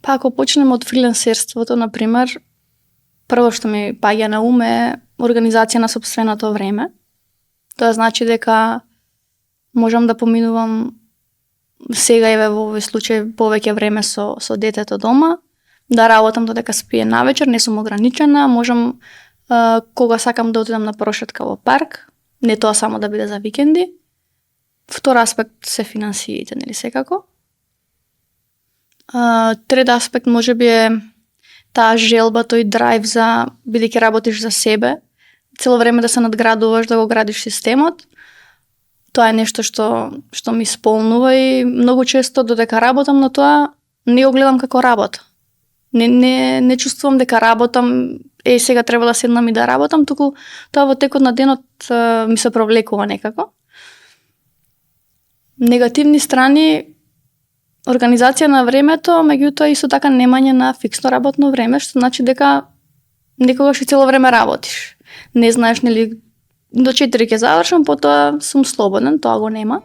Па ако почнеме од фрилансерството, например, прво што ми паѓа на ум е организација на сопственото време. Тоа значи дека можам да поминувам сега еве во овој случај повеќе време со детето дома, да работам додека спие навечер, не сум ограничена, можам кога сакам да отидам на прошетка во парк, не тоа само да биде за викенди. Втор аспект се финансиите, нели секако. Трет аспект можеби е таа желба, тој драйв за, бидејќи работиш за себе, цело време да се надградуваш, да го градиш системот. Тоа е нешто што ми исполнува и многу често додека работам на тоа, не го гледам како работа. Не чувствувам дека работам, сега треба да седнам и да работам, туку тоа во текот на денот ми се провлекува некако. Негативни страни, организација на времето, меѓутоа исто така немање на фиксно работно време, што значи дека некогаш и цело време работиш. Не знаеш нели до 4 ќе завршам, потоа сум слободен, тоа го нема.